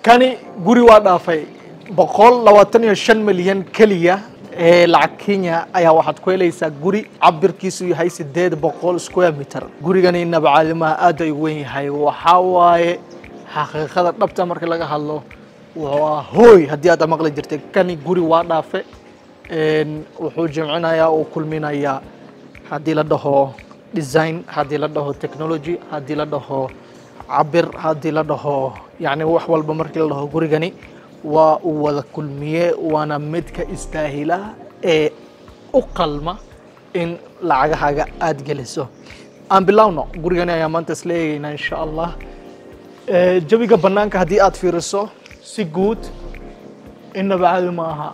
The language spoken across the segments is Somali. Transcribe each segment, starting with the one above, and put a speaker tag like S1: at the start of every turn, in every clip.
S1: Kani guri waa dhaafay 125 milyan keliya ee lacag Kenya ayaa waxaad ku helaysaa guri cabirkiisu yahay 800 square meter. Gurigani inaba caadimaha, aad ay u weyn yahay. Waxaa waaye xaqiiqada dhabta marka laga hadlo, waa hooy haddii aad maqli jirtay. Kani guri waa dhaafe. Wuxuu jimcinayaa oo kulminayaa, haddii la dhaho design, haddii la dhaho technology, haddii la dhaho cabir, haddii la dhaho yacni wax walba markii la dhaho, gurigani waa uu wada kulmiye, waana midka istaahila ee u qalma in lacagahaaga aada geliso. Aan bilowno, gurigani ayaa maanta isla eegeynaa insha Allah. Jawiga banaanka haddii aad fiiriso si guud, inaba caadi ma aha.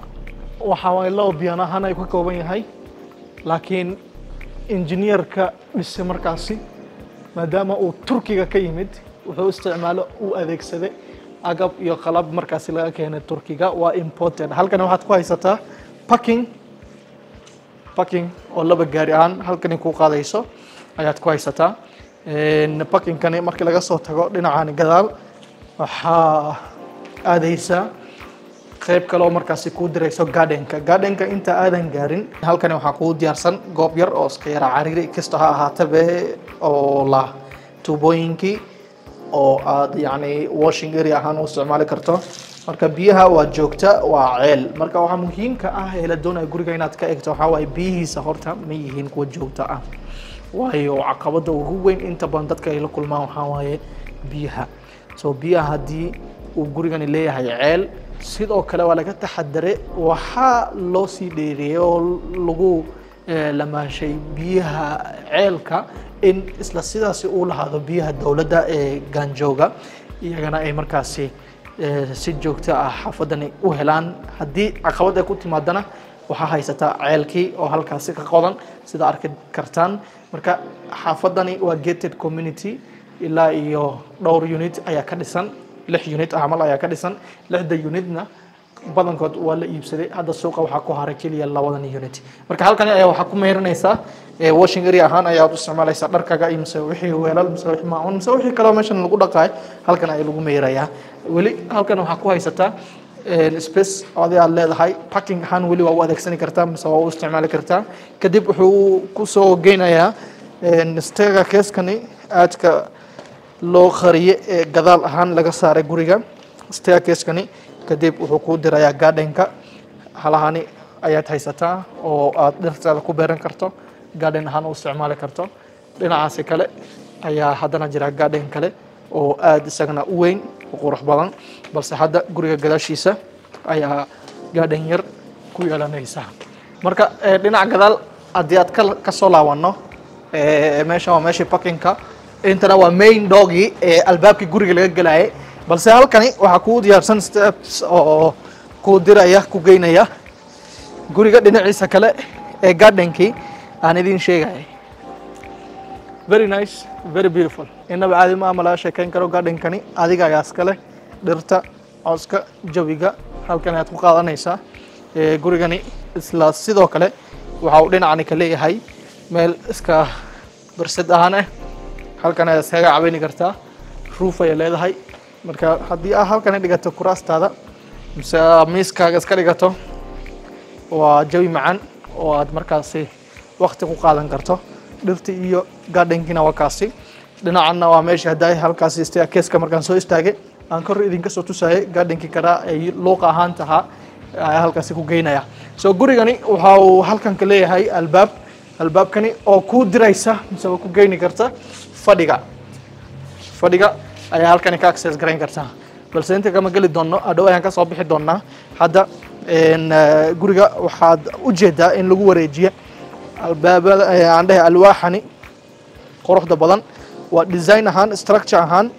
S1: Waxa waaye laba biyan ahaan ay ka kooban yahay, laakiin injineerka dhise markaasi maadaama uu Turkiga ka yimid, wuxuu isticmaalo uu adeegsaday agab iyo qalab markaasi laga keenay Turkiga, waa imported. Halkani waxaad ku haysataa parking oo laba gaari ahaan halkani ku qaadayso ayaad ku haysataa. Parkingkani markii laga soo tago, dhinacani gadaal waxaa aadaysaa qayb kale oo markaasi kuu dirayso gardenka. Gardenka inta aadan gaarin, halkani waxaa kugu diyaarsan goob yar oo iska yara cariiri kasta ha ahaatabe, oo la tuubooyinkii oo aad yacni washing area ahaan u isticmaali karto. Marka biyaha waa joogta, waa ceel. Marka waxaa muhiimka ah ee la doonaya guriga inaad ka eegto waxaa waaye biyihiisa horta ma yihiin kuwa joogta ah, waayo caqabada ugu weyn inta badan dadka ay la kulmaan waxaa waaye biyaha. So biyaha haddii uu gurigani leeyahay ceel, sidoo kale waa laga taxadare, waxaa loo sii dheereeyey oo lagu lamaanshay biyaha ceelka in isla sidaasi uu lahaado biyaha dowladda ee gaanjooga, iyagana ay markaasi si joogto ah xaafadani u helaan. Haddii caqabad ay ku timaadana, waxaa haysataa ceelkii oo halkaasi ka qodan, sida arki kartaan. Marka xaafadani waa gated community, ilaa iyo dhowr unit ayaa ka dhisan, lix unit camal ayaa ka dhisan. Lixda unitna badankood waa la iibsaday, hadda suuqa waxaa ku haray keliya labadan unit. Marka halkani ayaa waxaa ku meerinaysaa, washing area ahaan ayaad u isticmaalaysaa dharkaga iyo mise wixii weelal mise wixii maacuun mise wixii kaloo meeshan lagu dhaqaayo, halkan ayaa lagu meerayaa. Weli halkan waxaa ku haysataa space adi aad leedahay, parking ahaan weli waa u adeegsani kartaa mise waa u isticmaali kartaa. Kadib wuxuu kusoo geynayaa staircase-kani aadka loo qariye ee gadaal ahaan laga saaray guriga. Staircase-kani kadib wuxuu kuu dirayaa gardenka. Halahani ayaad haysataa oo aad dhirtaada ku beeran karto, garden ahaan u isticmaali karto. Dhinacaasi kale ayaa haddana jira garden kale oo aad isagana u weyn u qurux badan, balse hadda guriga gadaashiisa ayaa garden yar ku yeelanaysa. Marka dhinaca gadaal haddii aad ka soo laabanno, meeshan waa meeshii parkingka, intana waa main doorkii ee albaabkii guriga laga gelayay, balse halkani waxaa kuu diyaarsan steps oo kuu diraya, ku geynaya guriga dhinaciisa kale ee gardenkii aan idin sheegayay. Very nice, very beautiful, inaba caadi ma ama laga sheekeyn karo. Gardenkani adiga ayaa iska leh, dhirta, cawska, jawiga halkan ayaad ku qaadanaysaa. Gurigani isla sidoo kale waxa uu dhinacani ka leeyahay meel iska barsad ahaan ah, halkan ayaad iskaga cabeyni kartaa. Roof ayay leedahay, marka haddii aad halkani dhigato kuraastaada mise miiskaaga iska dhigato, waa jawi macaan oo aad markaasi waqti ku qaadan karto. Dhirta iyo gardenkiina waa kaasi. Dhinacanna waa meesha hadda halkaasi staircase-ka markaan soo istaagay aan kor idinka soo tusayay, gardenkii karaa ay luuqa ahaan tahaa ayaa halkaasi ku geynaya. So gurigani waxa uu halkan ka leeyahay albaab, albaabkani oo kuu diraysa mise oo ku geyni karta fadhiga. Fadhiga ayaa halkani ka access garayn kartaa, balse inta kama geli doono, hadhow ayaan ka soo bixi doonaa. Hadda guriga waxaad u jeedaa in lagu wareejiye albaabada aan dhehe alwaaxani quruxda badan. Waa design ahaan, structure ahaan,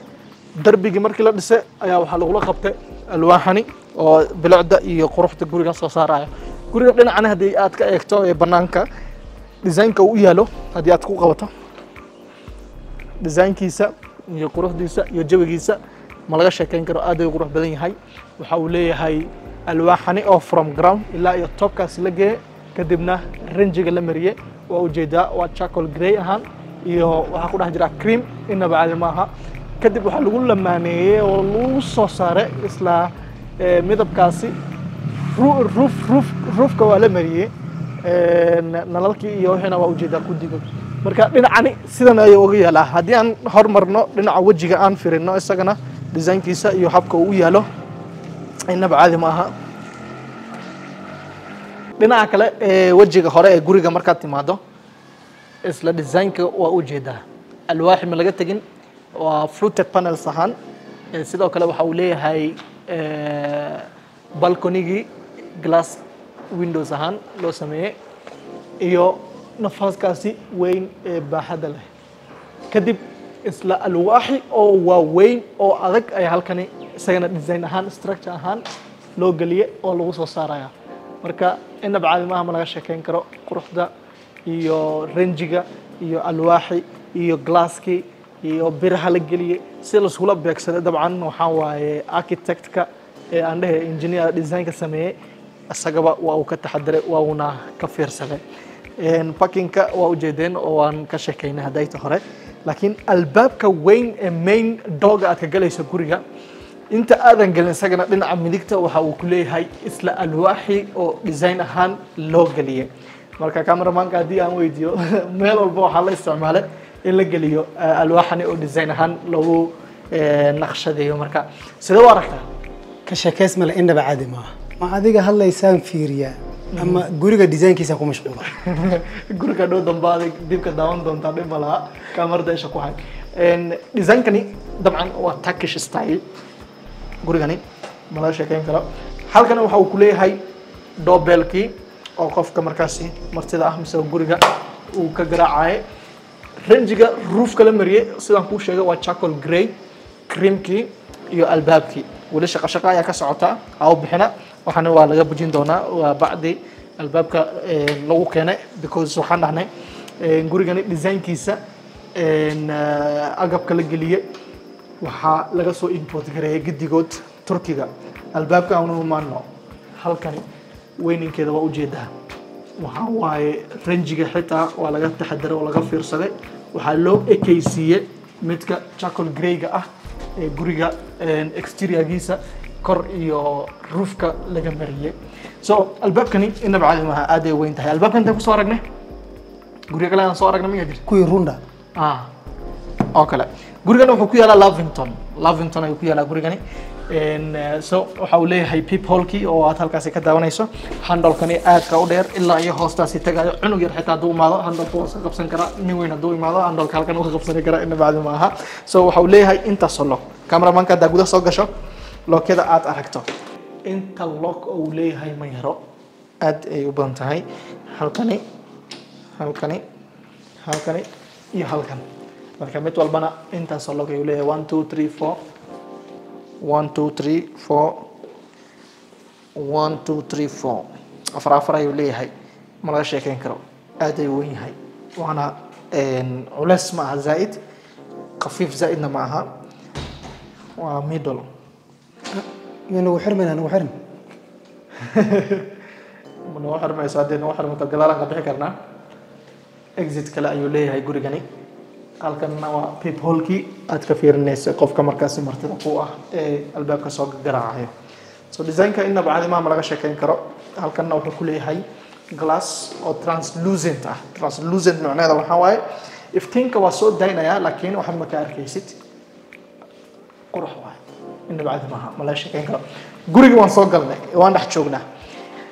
S1: darbigii markii la dhisay ayaa waxaa lagula qabtay alwaaxani oo bilicda iyo quruxda guriga soo saaraya. Guriga dhinacana haddii aad ka eegto ee banaanka, designka uu u yaalo haddii aad ku qabato. Designkiisa iyo quruxdiisa iyo jawigiisa ma laga sheekeyn karo, aad ayuu qurux badan yahay. Waxa uu leeyahay alwaaxani oo from ground ilaa iyo topkaasi la geeye, kadibna ranjiga la mariye. Waa ujeedaa, waa charcoal grey ahaan iyo waxaa ku dhex jira cream, inaba caadi maaha. Kadib waxaa lagu lamaaneeyey oo lagu soo saaray isla midabkaasi roofka waa la mariyey, nalalkii iyo wixiina waa ujeedaa kudigood. Marka dhinacani sidan ayuu uga yaalaa. Haddii aan hormarno dhinaca wejiga, aan firino isagana designkiisa iyo habka uu u yaalo, inaba caadi ma aha. Dhinaca kale ee wejiga hore ee guriga markaad timaado, isla designka waa ujeedaa, alwaaxi ma laga tegin, waa fluted panels ahaan. Sidoo kale waxa uu leeyahay balconygii glass windows ahaan loo sameeyey iyo nafaaskaasi weyn ee baaxadda leh. Kadib isla alwaaxi oo waaweyn oo adag ayaa halkani isagana design ahaan, structure ahaan loo geliyey oo lagu soo saaraya. Marka inaba caadi maaha, ma laga sheekeyn karo quruxda iyo ranjiga iyo alwaaxi iyo glasskii iyo biraha la geliyey si laiskula beegsaday. Dabcan waxaa waaye architectka ee aan dhehe engineer designka sameeyey, isagaba waa uu ka taxadiray, waa uuna ka fiirsaday. Parkingka waa ujeedeen oo waan ka sheekeynay haddayta hore, laakiin albaabka weyn ee main doorga aad ka galayso guriga, inta aadan gelin, isagana dhinaca midigta waxa uu ku leeyahay isla alwaaxi oo design ahaan loo geliyey. Marka cameramanka haddii aan weydiiyo, meel walba waxaa la isticmaalay in la geliyo alwaaxani oo design ahaan loogu naqshadeeyo. Marka sidee u aragtaa?
S2: Ka sheekays male, indhaba caadi maaha. Ma adiga hadlaysaan fiiriyaa ama guriga designkiisa ku mashquula?
S1: Guriga dhow dambe adig dibka daawan doontaa, dhib ma laha, kamarada isha ku hay. Designkani dabcan waa Turkish style gurigani, ma laga sheekeyn karo. Halkani waxa uu ku leeyahay doorbellkii oo qofka markaasi martida ah mise guriga uu ka garaacayo. Ranjiga roofka la mariyey, sidaan kuu sheegay, waa charcoal grey, creamkii iyo albaabkii. Weli shaqo shaqo ayaa ka socota, ha u bixina, waxaana waa laga bujin doonaa, waa bacdi albaabka lagu keenay, because waxaan dhahnay gurigani designkiisa agabka la geliyey waxaa laga soo import gareeyay gedigood Turkiga. Albaabka aanu imaano, halkani weyninkeeda waa ujeedaa. Waxaa waaye ranjiga xitaa waa laga taxadiray oo laga fiirsaday. Waxaa loo ekeysiiyey midka charcoal greyga ah ee guriga exteriorgiisa kor iyo roofka laga mariyey. So albaabkani inaba caadi maaha, aad ay weyn tahay. Albaabkan intaan kusoo aragnay guriga kale aan soo aragnay miyaa jirta?
S2: Kuwii Runda.
S1: Ah, oo kale. Gurigani wuxuu ku yaalaa Lavington, Lavington ayuu ku yaalaa gurigani. So waxa uu leeyahay peep holekii oo aad halkaasi ka daawanayso, handlekani aadka u dheer ilaa iyo hoostaasi tagayo. Cunug yar xitaa hadduu imaado handleka waa iska qabsan karaa, nin weyn hadduu imaado handleka halkan uu ka qabsani karaa, ina bacdi ma aha. So waxa uu leeyahay intaasoo lock. Cameramanka haddaa gudaha soo gasho, lockyada aad aragto, inta lock oo uu leeyahay ma yaro, aad ay u badan tahay. Halkani, halkani, halkani iyo halkan. Marka mid walbana intaasoo lock ayuu leeyahay: 1, 2, 3, 4, 1, 2, 3, 4, 1, 2, 3, 4, afar afar ayuu leeyahay. Ma laga sheekeyn karo, aad ayuu weyn yahay, waana culeys ma aha zaa'id, khafiif zaa'idna ma aha, waa middle.
S2: Iyo nagu xirmayna, nagu xirin.
S1: Ma nagu xirmayso. Haddii nagu xirmato gadaalaan ka bixi karnaa. Exit kale ayuu leeyahay gurigani. Halkanna waa peep holekii aad ka fiirinaysa qofka markaasi martida ku ah ee albaabka soo garaacayo. So designka inaba caadi maaha, ma laga sheekeyn karo. Halkanna wuxuu ku leeyahay glass oo translucent ah. Translucent macnaheeda waxaa waaye iftiinka waa soo daynaya, laakiin waxaad ma ka arkaysid. Qurux waaye, inaba caadi maaha, ma laga sheekeyn karo. Guriga waan soo galnay, waan dhex joognaa.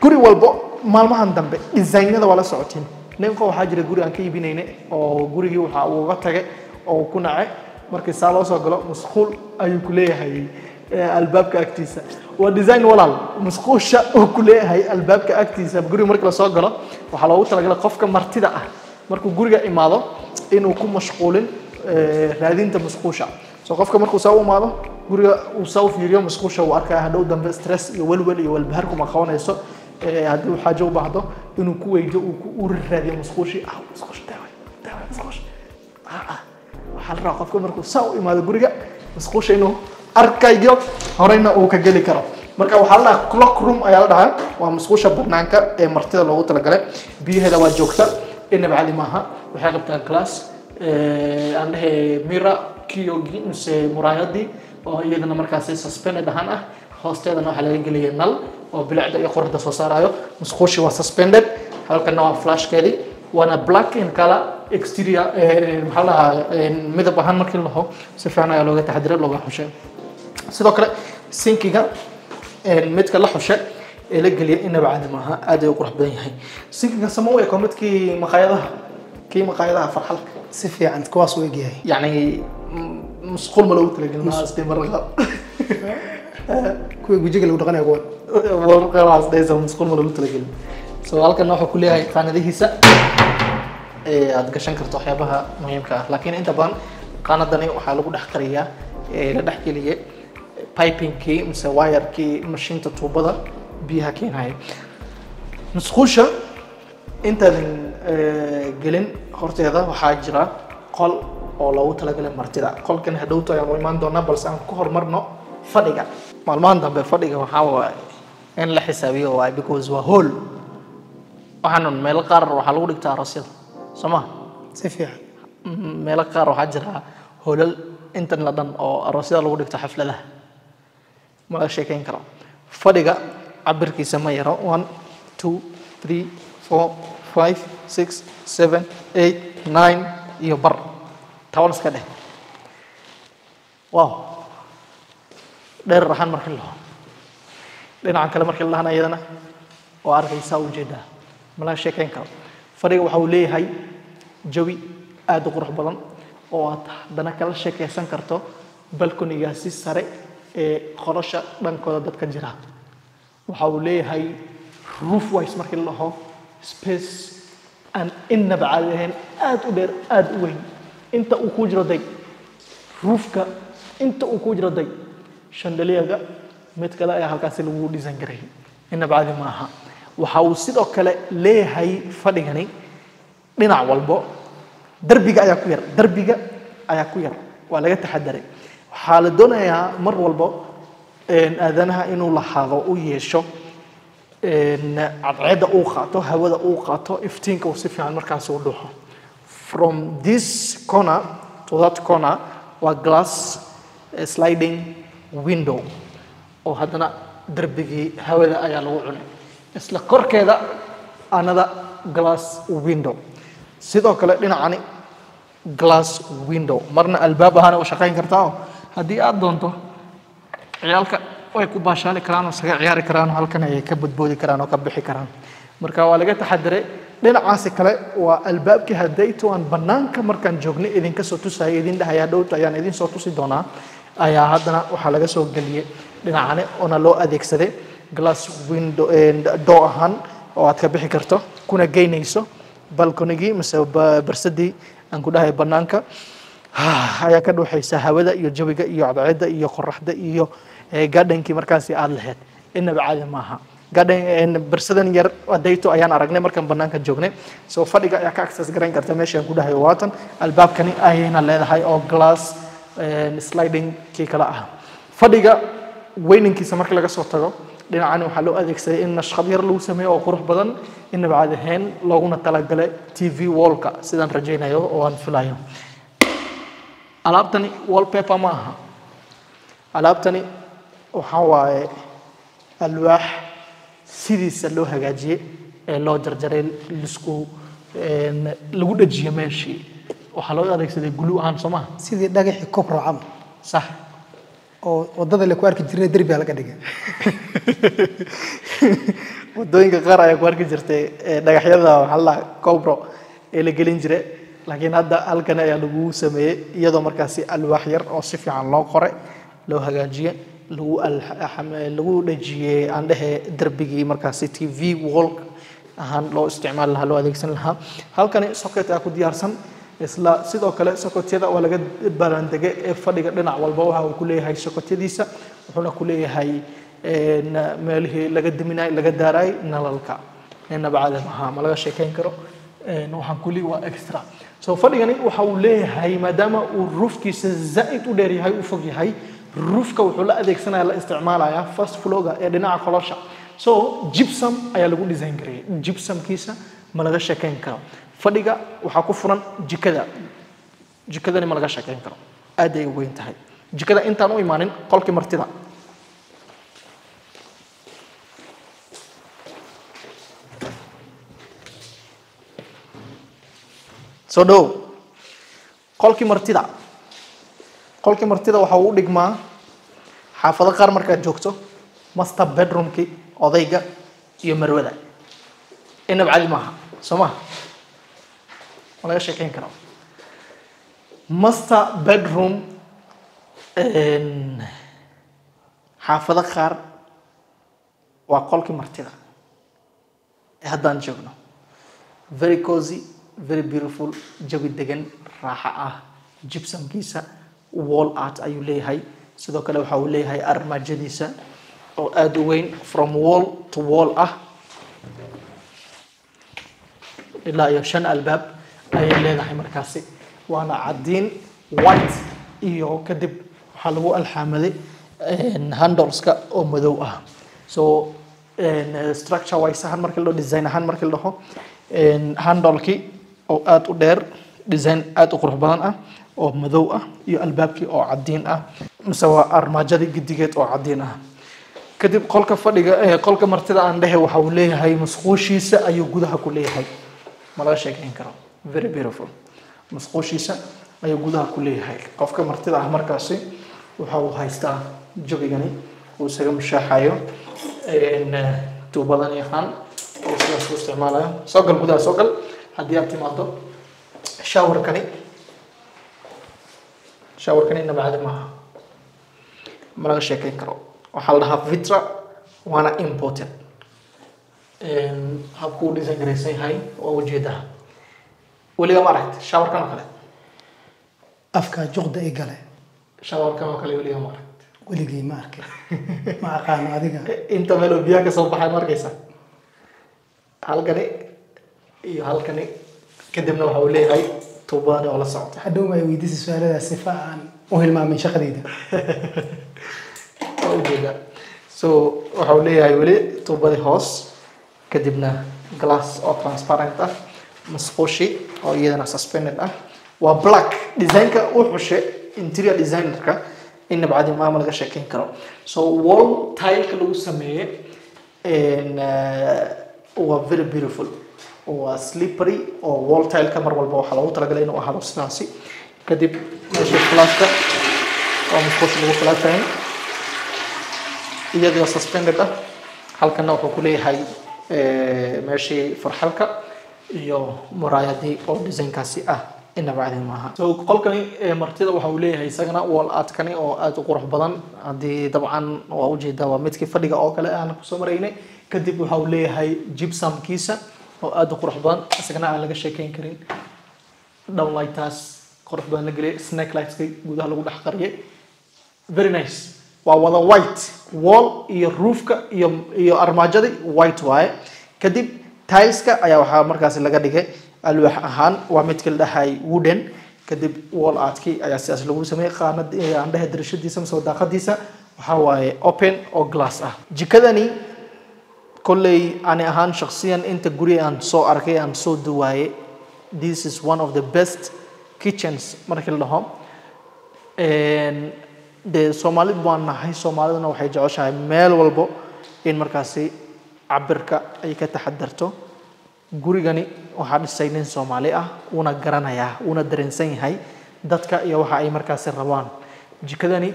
S1: Guri walbo maalmahan dambe designada waa la socotiin. Ninka waxaa jira guri aan ka iibinayna oo gurigii waxa uu uga tagay oo uu ku nacay markii saa loo soo galo musquul ayuu ku leeyahay albaabka agtiisa. Waa design walaal, musquusha uu ku leeyahay albaabka agtiisa guriga marka lasoo galo waxaa loogu talagalay qofka martida ah markuu guriga imaado inuu ku mashquulin raadinta musquusha. So qofka markuu saa u imaado guriga, uu saa u fiiriyo musquusha, uu arkaya. Hadhow dambe stress iyo welwel iyo walbahaar kuma qabanayso haddii uu xaajo u baahdo inuu ku weydo, uu ku uri raadiyo musquushii. Ah, musquusha daawa, daawa musquusha. Ah ah, Waxaa la rabaa qofka markuu saa u imaado guriga musqusha inuu arkayo, horeyna uu ka geli karo. Marka waxaa la dhahaa cloak room ayaa la dhahaa. Waa musqusha banaanka ee martida loogu talagalay. Biyaheeda waa joogta, inaba cadi maaha. Waxay qabtaa glass, aan dhehe mirror kiyogi mise muraayadii oo iyadana markaasi suspended ahaan ah. Hoosteedana waxaa laga geliyay nal oo bilicda iyo quruxda soo saarayo. Musqushi waa suspended, halkana waa flushkeedii, waana black in color. Exterior, maxaa la dhahaa, midab ahaan markii la dhaho si fiican ayaa looga taxadiray, looga xushay. Sidoo kale sinkiga midka la xushay ee la geliyay inaba caadi maaha, aad ayuu u qurux badan yahay. Sinkiga sama u eko midkii maqaayadaha, kii maqaayadaha farxalka.
S2: Si fiican, kuwaas u egyahay.
S1: Yacni musqul ma loogu talagelin maasdee mararka.
S2: Kuwii gujiga lagu dhaqanaya kuwan.
S1: Mararka qaar waxaas dhahaysaa musqul ma loogu talagelin. So halkan wuxuu ku leeyahay qaanadihiisa ee aad gashan karto waxyaabaha muhiimka ah, laakiin inta badan qaanadani waxaa lagu dhex qariyaa ee la dhex geliyay pipingkii mise wirekii mashiinta tuubada biyaha keenaya. Musqusha intaadan gelin horteeda waxaa jira qol oo loogu talagalay martida. Qolkan hadhowto ayaan u imaan doonaa, balse aan ku horumarno fadhiga. Maalmahan dambe fadhiga waxaa waaye in la xisaabiyo waaye, because waa hool. Waxaan meelo qaar waxaa lagu dhigtaa aroosyada, soo ma?
S2: Si fiican.
S1: Meelo qaar waxaa jira hoolal intan la dhan oo aroosyada lagu dhigto, xafladaha. Ma laga sheekeyn karo. Fadhiga cabirkiisa ma yaro: 1, 2, 3, 4, 5, 6, 7, 8, 9 iyo bar, 10 iska dheh. Wow, dheer ahaan markii la dhaho. Dhinacan kale markii la dhahana iyadana waa arkaysaa, ujeedaa, ma laga sheekeyn karo. Fadhiga waxa uu leeyahay jawi aad u qurux badan oo aad haddana kala sheekeysan karto balconygaasi sare ee qorasha dhankooda dadka jira. Waxa uu leeyahay roof wise markii la dhaho space aan innaba caadi ahayn, aad u dheer, aad u weyn. Inta uu ku jiro day roofka, inta uu ku jiro day chandelierga mid kale ayaa halkaasi lagu dhisan garay, innaba caadi ma aha. Waxa uu sidoo kale leeyahay fadhigani dhinac walbo darbiga ayaa ku yar, darbiga ayaa ku yar, waa laga taxadaray. Waxaa la doonayaa mar walbo aadanaha inuu lahaado, u yeesho cadceedda uu qaato, hawada uu qaato, iftiinka uu si fiican markaasi u dhuxo. From this corner to that corner waa glass sliding window oo haddana darbigii hawada ayaa lagu cunay. Isla korkeeda another glass window, sidoo kale dhinacani glass window. Marna albaab ahaana u shaqayn kartaa oo haddii aad doonto ciyaalka way ku baashaali karaan oo isaga ciyaari karaan oo halkan ayay ka bodboodi karaan oo ka bixi karaan. Marka waa laga taxadiray. Dhinacaasi kale waa albaabkii haddayto aan banaanka markaan joognay idinka soo tusaya, idin dhahaya dhowta ayaan idin soo tusi doonaa, ayaa haddana waxaa laga soo geliyey dhinacani oona loo adeegsaday glass window door ahaan oo aad ka bixi karto kuna geynayso balconygii mise barsadii aan ku dhahay banaanka ayaa ka dhuuxaysa hawada iyo jawiga iyo cadceedda iyo qoraxda iyo gardenkii markaasi aad lahayd. Inaba caadi maaha garden barsadan yar adayto ayaan aragnay markaan banaanka joognay. So fadhiga ayaa ka access garayn karta meesha aan ku dhahay waatan. Albaabkani ayayna leedahay oo glass sliding kii kale ah. Fadhiga weyninkiisa marka laga soo tago, dhinacani waxaa loo adeegsaday in nashqad yar lagu sameeyo oo qurux badan, inaba caadi ahayn, looguna talagalay TV wallka sidaan rajaynayo oo aan filayo. Alaabtani wallpaper ma aha, alaabtani waxaa waaye alwaax sidiisa loo hagaajiyey ee loo jarjaray, lisku lagu dhejiyey meeshii. Waxaa loo adeegsaday glue ahaan, soo maha?
S2: Sidii dhagaxii cobro camal.
S1: Sax.
S2: Oo wadada la ku arki jirnay derbiga laga dhigay.
S1: Wadooyinka qaar ayaa ku arki jirtay dhagaxyada waxaa la dhahaa cobro ee la gelin jiray, laakiin hadda halkan ayaa lagu sameeyey iyadoo markaasi alwaax yar oo si fiican loo qoray, loo hagaajiyey, lagu dhejiyey, aan dhehe darbigii markaasi TV wall ahaan loo isticmaali lahaa, loo adeegsan lahaa. Halkani socket ayaa ku diyaarsan. Isla sidoo kale socketyada waa laga baaraandegay ee fadhiga dhinac walba waxa uu ku leeyahay socketyadiisa, wuxuuna ku leeyahay meelihii laga diminay, laga daaray nalalka. Inaba caadi maaha, ma laga sheekeyn karo. Waxaan kuli waa extra. So fadhigani waxa uu leeyahay, maadaama uu roofkiisa zaid u dheer yahay, u fog yahay, roofka wuxuu la adeegsanaya, la isticmaalaya first floorga ee dhinaca kolosha. So gypsum ayaa lagu design gareeyay. Gypsumkiisa ma laga sheekeyn karo. Fadhiga waxaa ku furan jikada. Jikadani ma laga sheekeyn karo, aad ay u weyn tahay jikada. Intaan u imaanin qolkii martida, soo dhow qolkii martida. Qolkii martida waxa uu u dhigmaa, xaafado qaar markaad joogto, master bedroomkii odayga iyo marwada. Inab cadi maaha, soo maha? Ma laga sheekeyn karo master bedroom. Xaafado qaar waa qolkii martida ee haddaan joogno. Very cozy, very beautiful, jawi degan, raaxa ah. Gypsumkiisa wall art ayuu leeyahay. Sidoo kale waxa uu leeyahay armaajadiisa oo aada u weyn, from wall to wall ah, ilaa iyo shan albaab ayay leedahay markaasi. Waana cadiin, white, iyo kadib waxaa lagu alxaamaday handleska oo madow ah. So structure wise ahaan markii la dhaho, design ahaan markii la dhaho, handlekii oo aada u dheer, design aada u qurux badan ah oo madow ah, iyo albaabkii oo cadiin ah, mise waa armaajadii gidigeed oo cadiin ah. Kadib qolka fadhiga, qolka martida aan dhehe, waxa uu leeyahay musquushiisa ayuu gudaha ku leeyahay. Ma laga sheekeyn karo, very beautiful. Musquushiisa ayuu gudaha ku leeyahay. Qofka martida ah markaasi waxa uu haystaa jawigani uu isaga mushaaxayo, tuubadan yaqaan oo sidaas u isticmaalayo. Soo gal gudaha, soo gal. Haddii aad timaado showerkani, showerkani inaba caadi maaha, ma laga sheekeyn karo. Waxaa la dhahaa Vitra, waana imported. Habku u design garaysan yahay waa ujeedaa. Weligaa ma aragti showerkan oo kale?
S2: Afkaa juqda i gale.
S1: Showerkan oo kale weligaa ma aragti?
S2: Weligii ma arkin, ma aqaano adiga.
S1: Inta meel oo biyaha ka soo baxay ma arkaysa, halkani iyo halkani. Kadibna waxa uu leeyahay tuubadani oo la socota.
S2: Hadhow ma ay weydiisay su-aaladaas sifa aan u hilmaamin shaqadayda.
S1: Waa ujeedaa. So waxa uu leeyahay weli tuubadii hoos, kadibna glass oo transparent ah, musqushi oo iyadana suspended ah, waa black. Designka uu xushe interior designerka inaba cadi maama, laga sheekeyn karo. So wall tileka lagu sameeye waa very beautiful, waa slippery, oo wall tileka mar walba waxaa loogu talagalay inuu ahaado sidaasi. Kadib meesha flashka oo musqusha lagu flashayo, iyadoo suspended ah. Halkana wuxuu ku leeyahay meeshii farxalka iyo muraayadii oo designkaasi ah. Inaba caadi maaha. So qolkani martida waxa uu leeyahay isagana wall artkani oo aada u qurux badan. Haddii dabcan waa ujeedaa, waa midkii fadhiga oo kale aan kusoo maraynay. Kadib waxa uu leeyahay gypsumkiisa oo aada u qurux badan, isagana aan laga sheekeyn karin. Downlightaas qurux badan la geliyay, snake lightska gudaha lagu dhex qariyay, very nice. Waa wada white, wall iyo roofka iyo armaajadii white waaye. Kadib tileska ayaa waxaa markaasi laga dhigay alwaax ahaan, waa midka la dhahay wooden. Kadib wall artkii ayaa sidaas lagu sameeyey. Qaanad aan dhahay, darashadiisa mise daaqadiisa waxaa waaye open oo glass ah. Jikadani kolley ani ahaan shakhsiyan inta guri aan soo arkay, aan soo duwaaye, this is one of the best kitchens markii la dhaho. Dee Soomaali baan nahay, Soomaaliduna waxay jeceshahay meel walbo in markaasi cabirka ay ka taxadarto. Gurigani waxaa dhisay nin Soomaali ah, wuuna garanayaa, wuuna dareensan yahay dadka iyo waxa ay markaasi rabaan. Jikadani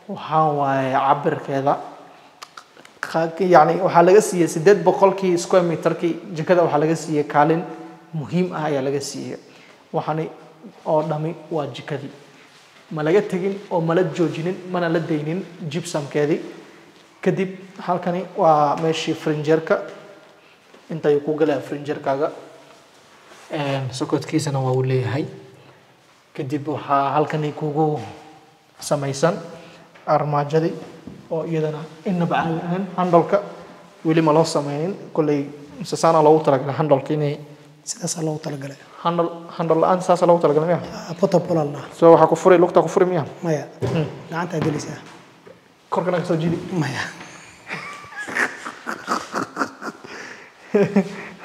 S1: waxaa waaye cabirkeeda, yacni waxaa laga siiyey 800-kii square meterkii jikada waxaa laga siiyey kaalin muhiim ah ayaa laga siiyey. Waxani oo dhami waa jikadii, ma laga tegin oo mala joojinin, mana la daynin gypsumkeedii. Kadib halkani waa meeshii frinjeerka, inta ayuu ku galaya frinjeerkaaga, sokotkiisana waa uu leeyahay. Kadib waxaa halkani kugu samaysan armaajadii oo iyadana inaba caadi ahayn. Handleka weli ma loo sameynin kolley, mise saana loogu talagalay handleka inay
S2: Sidaasaa loogu talagalay.
S1: Handle, handle la-aan saasaa loogu talagalay miya?
S2: Portable la dhahaa.
S1: So waxaa ku furi, lugtaa ku furi miya?
S2: Maya, gacantaa gelaysaa.
S1: Korkana ka soo jiidi?
S2: Maya.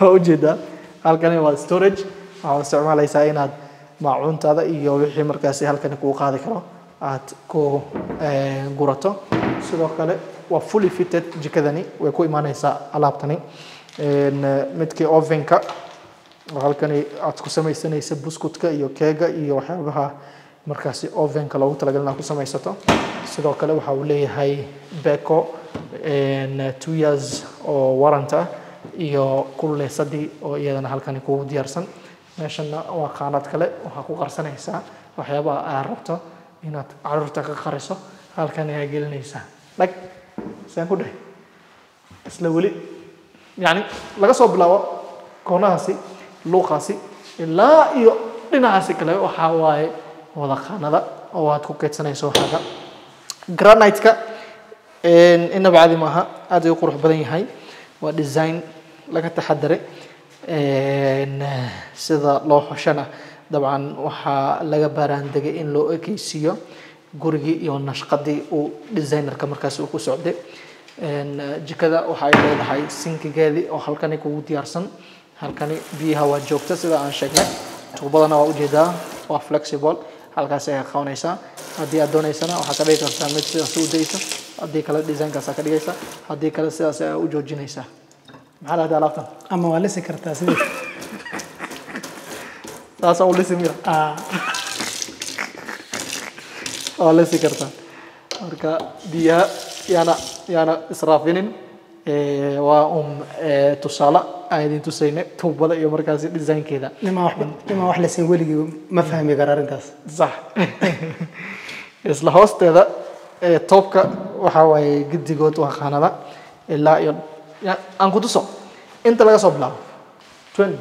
S1: Waa ujeedaa, halkani waa storage. Waxaad isticmaalaysaa inaad maacuuntaada iyo wixii markaasi halkani kuu qaadi karo aad ku gurato. Sidoo kale waa fully fitted jikadani, way ku imaanaysaa alaabtani. Midkii ovenka oo halkani aad ku samaysanaysa buskutka iyo keega iyo waxyaabaha markaasi ovenka loogu talagalay inaad ku samaysato. Sidoo kale waxa uu leeyahay Beko 2 years oo warrant ah iyo kululeysadii oo iyadana halkani kugu diyaarsan. Meeshana waa qaanad kale, waxaa ku qarsanaysaa waxyaabaha aad rabto inaad caruurta ka qariso, halkan ayaa gelinaysaa. Dhag saan ku dheh. Isla weli yani laga soo bilaabo koonahaasi, luuqaasi ilaa iyo dhinacaasi kale waxaa waaye wada qaanada oo aad ku keydsanayso waxaaga. Granite-ka inaba caadi maaha, aad ayuu qurux badan yahay. Waa design laga taxadaray sida loo xoshana. Dabcan waxaa laga baaraandegay in loo ekeysiiyo gurigii iyo nashqadii uu designerka markaasi uu ku socday. Jikada waxa ay leedahay sinkigeedii oo halkani kugu diyaarsan. Halkani biyaha waa joogta sida aan sheegnay. Tuubadana waa ujeedaa, waa flexible, halkaasi ayaa qabanaysaa. Haddii aad doonaysana waxaad ka dhigi kartaa mid sidaas u daysa, haddii kale designkaasaa ka dhigaysa, haddii kale sidaas ayaa u joojinaysaa. Maxaa lahdaa alaabtan?
S2: Ama waa lisi kartaa sidii.
S1: Saasaa u lisi miya?
S2: Ah.
S1: Waa lisi kartaa. Marka biyaha yaana israafinin. Waa tusaale aan idin tusaynay tuubada iyo markaasi designkeeda.
S2: Nimaa wax lisin weligii ma fahmi kara arrintaas.
S1: Sax. Isla hoosteeda toobka waxaa waaye gedigood waa qaanada ilaa iyo aan ku tuso inta laga soo bilaabo 20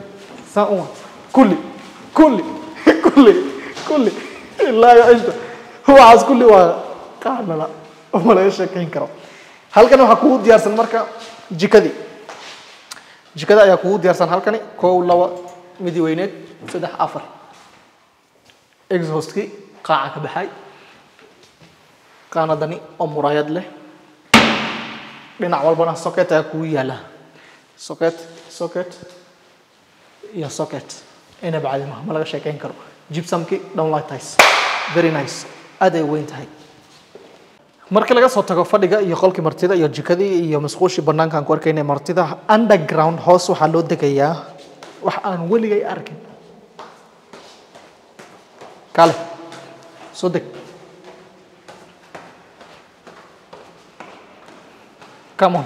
S1: saan uma kulli kulli kulli kulli ilaa iyo inta waxaas kulli waa qaanada, ma laga sheekeyn karo. Halkan waxaa kugu diyaarsan marka jikadii. Jikada ayaa kugu diyaarsan halkani: kow, laba, midi weyneed, saddex, afar. Exhaustkii qaaca ka baxay, qaanadani oo muraayad leh, dhinac walbana socket ayaa kugu yaala, socket, socket iyo socket. Inaba caadi maaha, ma laga sheekeyn karo. Gypsumki downlight, very nice, aad ay weyn tahay. Marka laga soo tago fadhiga iyo qolkii martida iyo jikadii iyo musqushii banaankaan ku arkaynay martida, underground hoos waxaa loo degayaa wax aan weligay arkin. Kale soo deg, come on.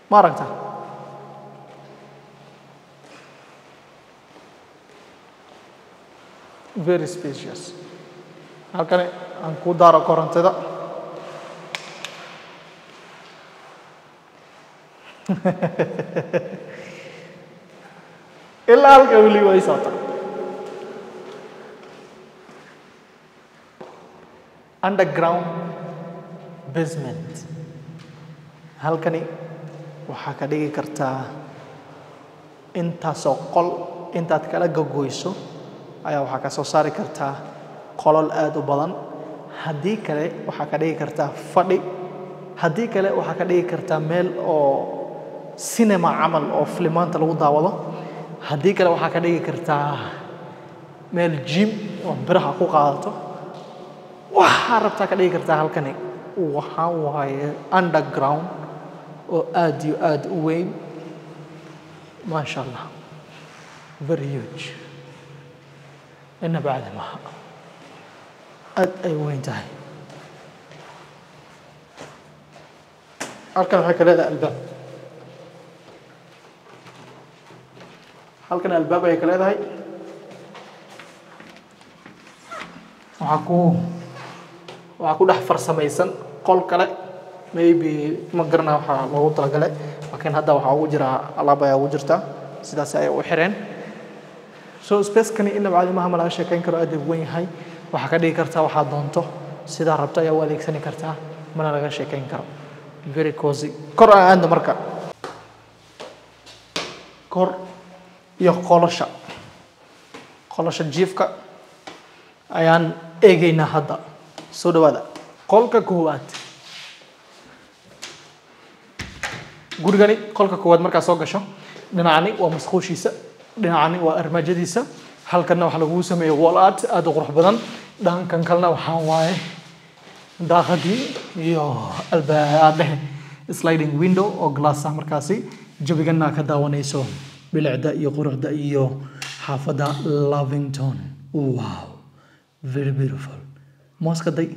S1: Ma aragtaa? Very spacious. Halkani aan ku daaro korontada. Ilaa halka weli way socotaa. Underground basement. Halkani waxaa ka dhigi kartaa intaasoo qol. Intaad kala gogoyso ayaa waxaa ka soo saari kartaa qolol aad u badan. Haddii kale waxaa ka dhigi kartaa fadhi, haddii kale waxaa ka dhigi kartaa meel oo cinema camal oo filimaanta lagu daawado, haddii kale waxaa ka dhigi kartaa meel gym oo biraha ku qaadato. Waxaa rabtaa ka dhigi kartaa. Halkani waxaa waaye underground oo aad iyo aad u weyn, maasha Allah, very huge, inaba caadi maaha, aad ay weyn tahay. Halkan waxay ka leedahay albaab. Halkan albaab ayay ka leedahay. Waxaa ku dhex farsamaysan qol kale, maybe ma garana waxaa loogu talagalay, laakiin hadda waxaa ugu jira alaab ayaa ugu jirta, sidaas ayay u xireen. So spacekani inaba caadi maaha, ma laga sheekeyn karo, aad u weyn yahay. Waxaa ka dhigi kartaa waxaad doonto, sidaa rabto ayaa u adeegsani kartaa, mana laga sheekeyn karo. Very cozy. Kor aan aadno marka, kor iyo qolasha jiifka ayaan eegaynaa hadda. Soo dhawaada. Qolka koowaad gurigani, qolka koowaad markaa soo gasho, dhinacani waa masquushiisa, dhinacani waa armaajadiisa. Halkanna waxaa lagugu sameeyey wall art aad u qurux badan. Dhankan kalena waxaa waaye daaqadii iyo albaadhehe, sliding window oo glass ah. Markaasi jawigana ka daawanayso bilicda iyo quruxda iyo xaafadda Lavington. Wow, very beautiful. Mooska day,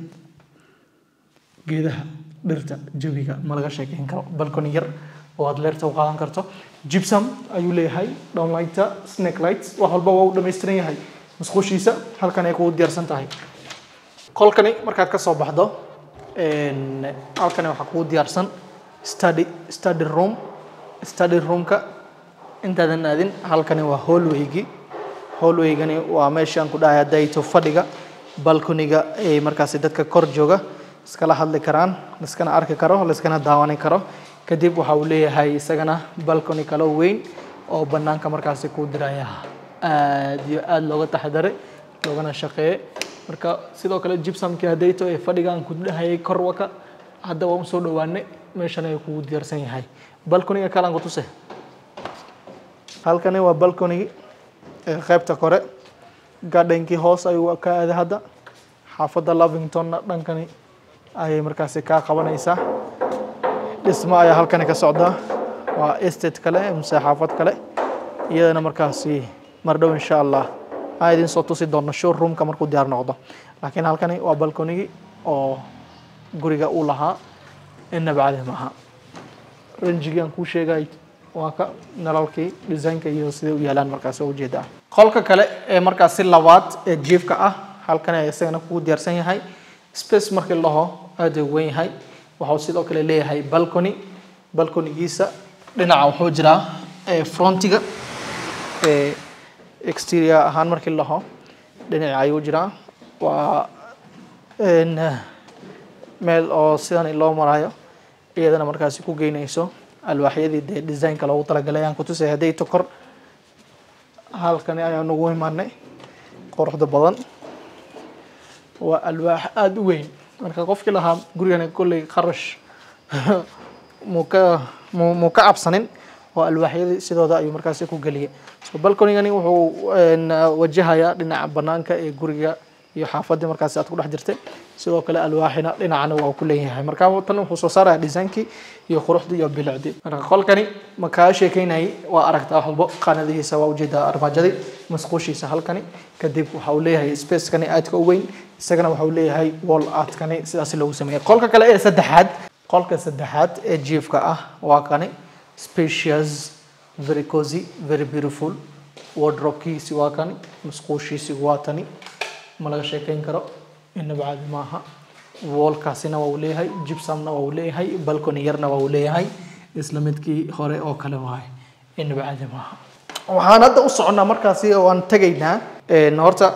S1: geedaha, dhirta, jawiga ma laga sheekeyn karo. Balcony yar oo aad leerta u qaadan karto, gypsum ayuu leeyahay, downlighta, snake lights, wax walba waa u dhammaystiran yahay. Musqushiisa halkan ay kugu diyaarsan tahay. Qolkani markaad ka soo baxdo, halkani waxaa kugu diyaarsan study room. Study roomka intaadan aadin, halkani waa hallwaygi. Hallwaygani waa meeshaan ku dhahay hadayto fadhiga, balconyga ay markaasi dadka kor jooga iskala hadli karaan, laiskana arki karo, laiskana daawani karo. Kadib waxa uu leeyahay isagana balcony kalo weyn oo banaanka markaasi kuu diraya, aad iyo aad looga taxadaray loogana shaqeeye. Marka sidoo kale gypsumkii hadayto ee fadhigan ku dhahayay kor waka, hadda waan usoo dhawaanay, meeshan ayuu kugu diyaarsan yahay. Balconyga kale aan ku tuse. Halkani waa balcony ee qaybta kore. Gardenkii hoos ayuu ka aaday hadda. Xaafadda Lavingtonna dhankani ayay markaasi kaa qabanaysaa. Dhismo ayaa halkani ka socda, waa estate kale mise xaafad kale iyadana. Markaasi mar dhow insha Allah aan idin soo tusi doono showroomka markuu diyaar noqdo. Laakiin halkani waa balconygii oo guriga uu lahaa. Inaba caadi maaha. Ranjigii aan kuu sheegay waa ka, nalalkii, designka iyo siday u yaalaan markaasi waa ujeedaa. Qolka kale ee markaasi labaad ee jiifka ah halkan ayaa isagana kugu diyaarsan yahay. Space markii la dhaho, aad u weyn yahay. Waxuu sidoo kale leeyahay balcony. Balconygiisa dhinaca wuxuu jiraa frontiga, exterior ahaan markii la dhaho dhinaca ayuu jiraa. Waa meel oo sidan loo marayo, iyadana markaasi ku geynayso alwaaxyadii dee designka loogu talagalay aan kutusay hadday to. Kor halkani ayaa nagu imaanay quruxda badan, waa alwaax aada u weyn. Marka qofkii lahaa gurigani kolley qarash muu ka cabsanin oo alwaaxyadii sidooda ayuu markaasi ku geliyay. So balconygani wuxuu wajahayaa dhinaca banaanka ee guriga iyo xaafadii markaasi aad ku dhex jirtay. Sidoo kale alwaaxina dhinacana waa ku leeyahay. Marka tan wuxuu soo saaraya designkii iyo quruxdii iyo bilicdii. Marka qolkani ma kaa sheekeynayay, waa aragtaa wax walbo. Qaanadihiisa waa ujeedaa, armaajadii, masquushiisa halkani. Kadib waxa uu leeyahay spacekani aadka u weyn, isagana waxa uu leeyahay wall artkani sidaas loogu sameeyay. Qolka kale ee saddexaad, qolka saddexaad ee jiifka ah waa kani. Spacious, very cozy, very beautiful. Wardrobe-kiisi waa kani, masquushiisi waa tani, ma laga sheekeyn karo, inaba caadi maaha. Wallkaasina waa uu leeyahay, gypsumna waa uu leeyahay, balcony yarna waa uu leeyahay, isla midkii hore oo kale waaye. Inaba caadi maaha. Waxaan hadda u soconnaa markaasi oo aan tegaynaa, horta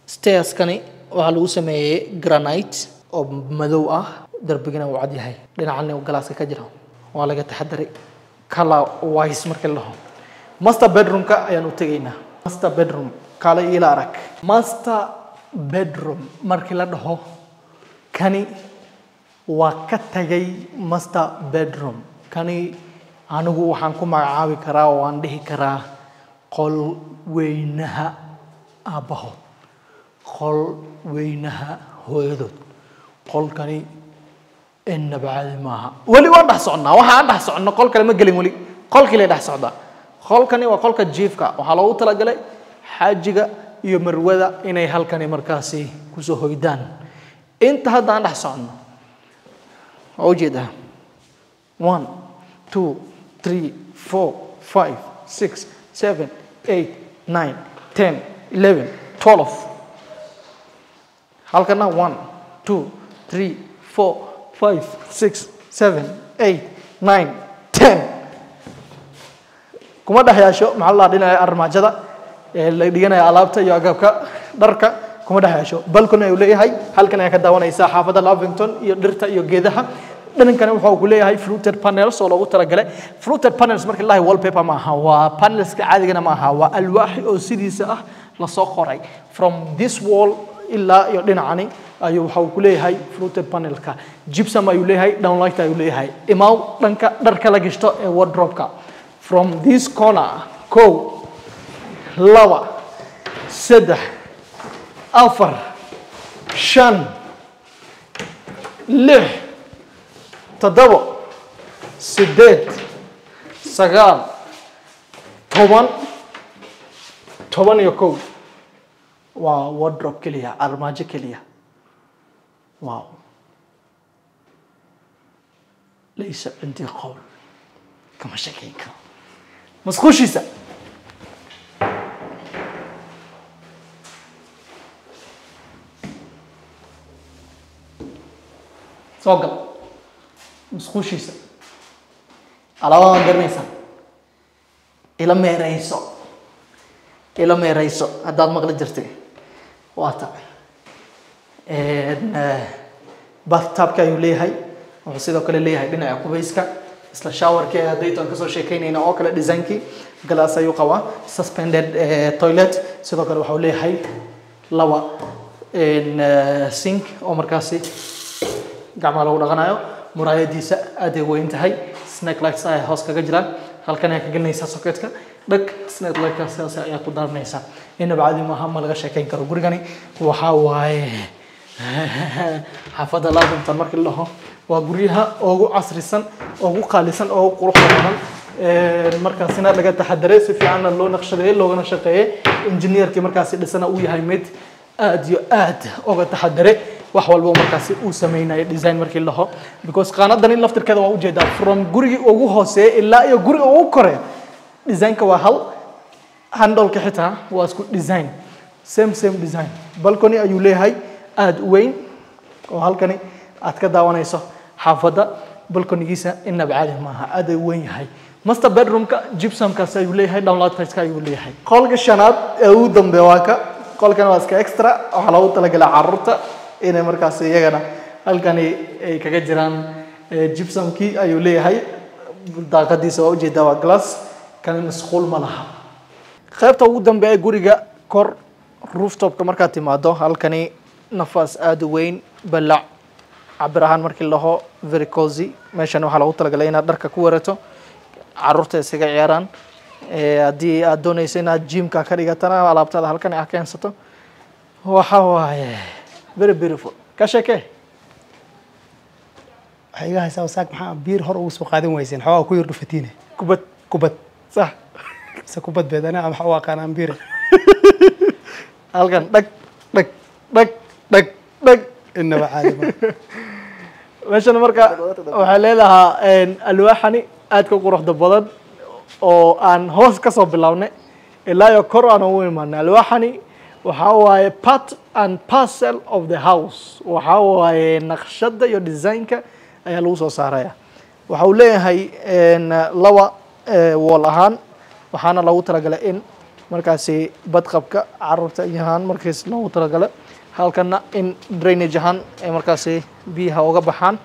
S1: stairskani waxaa lagu sameeyey granite oo madow ah, darbigana uu cad yahay, dhinacana uu galaaska ka jira. Waa laga taxadaray color wise markii la dhaho. Master bedroomka ayaan u tegaynaa. Master bedroom kaale ila arag. Master bedroom markii la dhaho, kani waa ka tagay. Master bedroom kani anigu waxaan ku magacaabi karaa oo aan dhihi karaa qol weynaha aabbahood, qol weynaha hooyadood. Qolkani inaba caadi maaha. Weli waan dhex soconnaa, waxa aan dhex soconno qol kale ma gelin, weli qolkii lay dhex socdaa. Qolkani waa qolka jiifka. Waxaa loogu talagalay xaajiga iyo marwada inay halkani markaasi kusoo hoydaan. Inta hadda aan dhex soconno waa ujeedaa: 1, 2, 3, 4, 5, 6, 7, 8, 9, 10, 11, 12. Halkana 1, 2, 3, 4, 5, 6, 7, 8, 9, 10. Kuma dhex yaasho maxaa la dhinaca armaajada ee la dhiganaya alaabta iyo agabka dharka. Kuma dhex hesho. Balcony ayuu leeyahay. Halkan ayaa ka daawanaysaa xaafadda Lavington iyo dhirta iyo geedaha. Dhinankana waxa uu ku leeyahay fluted panels oo loogu talagalay. Fluted panels marka la leeyahay, wallpaper ma aha, waa panelska caadigana ma aha, waa alwaaxi oo sidiisa ah lasoo qoray. From this wall ilaa iyo dhinacani ayuu waxa uu ku leeyahay fluted panelka. Gypsum ayuu leeyahay, downlight ayuu leeyahay. Imaw dhanka dharka la gashto ee wardrobe-ka. From this corner, kow, laba, saddex, afar, shan, lix, toddobo, sideed, sagaal, 10, 11 waa wardrobe keliya, armaajo keliya. Wow, laysa cindii qowl, kama shekeyn karo. Musqushiisa soo gal. Musqushiisa alaabada garanaysaa. Ila meerayso, ila meerayso haddaad maqli jirtay, waa ta bathtubka ayuu leeyahay. Wuxuu sidoo kale leeyahay dhinaca qubayska isla showerkii haddaytoon kasoo sheekeynayna oo kale. Designkii glass ayuu qabaa, suspended toilet. Sidoo kale waxau leeyahay laba sink oo markaasi gacmaha lagu dhaqanayo. Muraayadiisa aad ay weyn tahay. Snake lights ayaa hoos kaga jiraan. Halkan ayaa ka gelinaysaa socketka, dhag, snake lightkaas sidaas ayaa ku daaranaysaa. Inaba caadi maaha, ma laga sheekeyn karo. Gurigani waxaa waaye xaafadda Lavington markii la dhaho, waa guryaha ugu casrisan, ugu qaalisan, ugu quruxda badan. Markaasina laga taxadaray, si fiicanna loo naqshadeeyey, loogana shaqeeyey. Engineerkii markaasi dhisana uu yahay mid aad iyo aad uga taxadaray wax walba markaasi uu sameynayo design markii la dhaho, because qaanadani laftirkeeda waa ujeedaa, from gurigii ugu hooseeya ilaa iyo guriga ugu koreya designka waa hal. Handleka xitaa waa isku design, same same design. Balcony ayuu leeyahay aad u weyn oo halkani aad ka daawanayso xaafadda. Balconygiisa inaba caadi maaha, aad ay u weyn yahay. Master bedroomka gypsumkaas ayuu leeyahay, downlightska ayuu leeyahay. Qolka shanaad ee ugu dambeeya waa ka. Qolkan waa iska extra, waxaa loogu talagalay carruurta inay markaas iyagana halkani ay kaga jiraan. Gypsumkii ayuu leeyahay. Daaqadiisa waa ujeedaa, waa glass. Kani masquul ma laha. Qaybta ugu dambeeya ee guriga kor, rooftopka markaad timaado, halkani nafaas aada u weyn, balac cabir ahaan markii laho, very cozy. Meeshan waxaa loogu talagalay inaad dharka ku warato, carruurta isaga ciyaaraan. Haddii aad dooneyso inaad gymka ka dhigatana, alaabtaada halkan aad keensato. Waxa waaye very beautiful. Ka sheekee.
S2: Waxay iga haysaa wasaaq. Maxaa biir hor ugu soo qaadan weyseen? Xoogaa ku yar dhufatiine.
S1: Kubad.
S2: Kubad.
S1: Sax.
S2: Mise kubad beed aniga waxa u aqaanaan biire.
S1: Halkan dhag dhag dhag dhag dhag.
S2: Inaba caadi ma
S1: Meeshan marka waxay leedahaa alwaaxani aadka u quruxda badan oo aan hoos ka soo bilownay ilaa iyo kor aan ugu imaanay. Alwaaxani waxaa waaye part and parcel of the house. Waxaa waaye naqshadda iyo designka ayaa lagu soo saaraya. Waxa uu leeyahay laba wall ahaan, waxaana loogu talagalay in markaasi badqabka carruurta iyo ahaan markiis loogu talagalay. Halkana in drainage ahaan ay markaasi biyaha uga baxaan.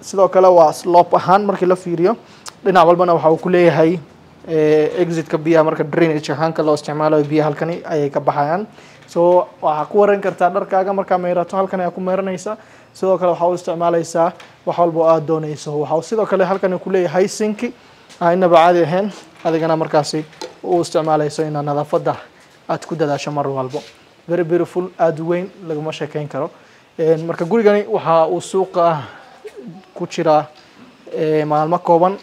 S1: Sidoo kale waa slope ahaan markii la fiiriyo. Dhinac walbana waxa uu ku leeyahay exitka biyaha. Marka drainage ahaanka loo isticmaalayo, biyaha halkani ayay ka baxayaan. So waxaa ku waran kartaa dharkaaga markaa meerato, halkan ayaa ku meeranaysaa. Sidoo kale waxaa u isticmaalaysaa wax walba oo aad doonayso. Waxa uu sidoo kale halkani ku leeyahay sinki aan inaba caadi ahayn, adigana markaasi u isticmaalayso inaad nadaafadda aad ku dadaasho mar walbo. Very beautiful, aada u weyn, laguma sheekeyn karo. Marka gurigani waxa uu suuqa ku jiraa maalmo kooban,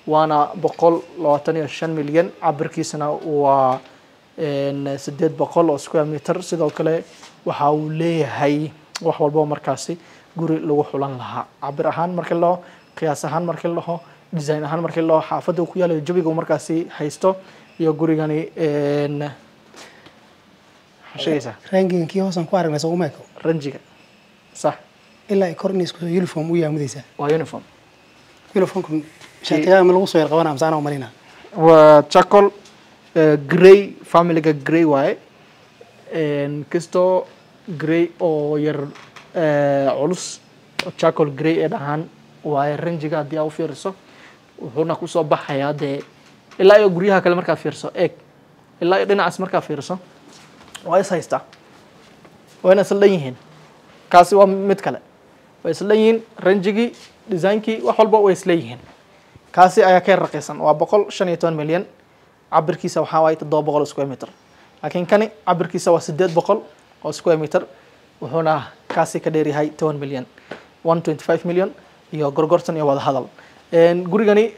S1: waana 125 milyan. Cabirkiisana waa 800 oo square meter. Sidoo kale waxa uu leeyahay wax walbo markaasi guri lagu xulan lahaa, cabir ahaan markii loo qiyaas ahaan markii la dhaho, design ahaan markii loo, xaafadda uu ku yaalayo, jawiga uu markaasi haysto iyo gurigani maxaa sheegaysaa?
S2: Rangigankii hoosaan ku aragnay soo uma eko?
S1: Ranjiga, sax.
S2: Ilaa ay kor in isku uniform u yaamudaysaa.
S1: Waa uniform.
S2: Uniformka shaatigaa ma lagu soo yar qabanaa mise anaa umalina?
S1: Waa charcoal, grey, familyga grey waaye. Kastoo grey oo yar culus oo charcoal grey ee dhahaan waaye ranjiga haddii aa u fiiriso, wuxuuna kusoo baxayaa dee ilaa iyo guryaha kale markaa fiiriso, eeg, ilaa iyo dhinacaas markaa fiiriso waa is haystaa, wayna isla dhan yihiin. Kaasi waa mid kale, way isla dhan yihiin, ranjigii, designkii, wax walba way isla yihiin. Kaasi ayaa ka yar raqiisan, waa 115 milyan. Cabirkiisa waxaa waaye 700 square meter, laakiin kani cabirkiisa waa 800 oo square meter, wuxuuna kaasi ka dheeryahay 10 milyan, 125 million iyo gorgortan iyo wada hadal. Gurigani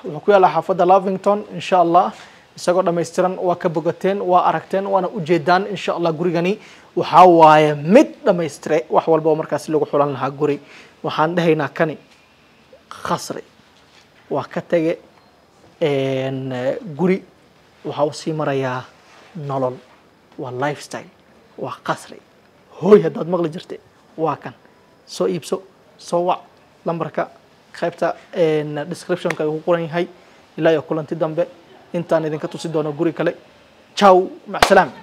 S1: wuxuu ku yaalaa xaafadda Lavington. Insha Allah isagoo dhammaystiran waa ka bogateen, waa aragteen, waana ujeedaan. Insha Allah gurigani waxaa waaye mid dhammaystire wax walba oo markaasi lagu xulan lahaa guri. Waxaan dhahaynaa kani khasri waa ka tege guri, waxa uu sii marayaa nolol, waa lifestyle, waa qasri hooy haddaad maqli jirtay waa kan. Soo iibso, soo wac lambarka qaybta descriptionka ayuu ku qoran yahay. Ilaa iyo kulanti dambe intaan idinka tusi doono guri kale, ciao, macsalaam.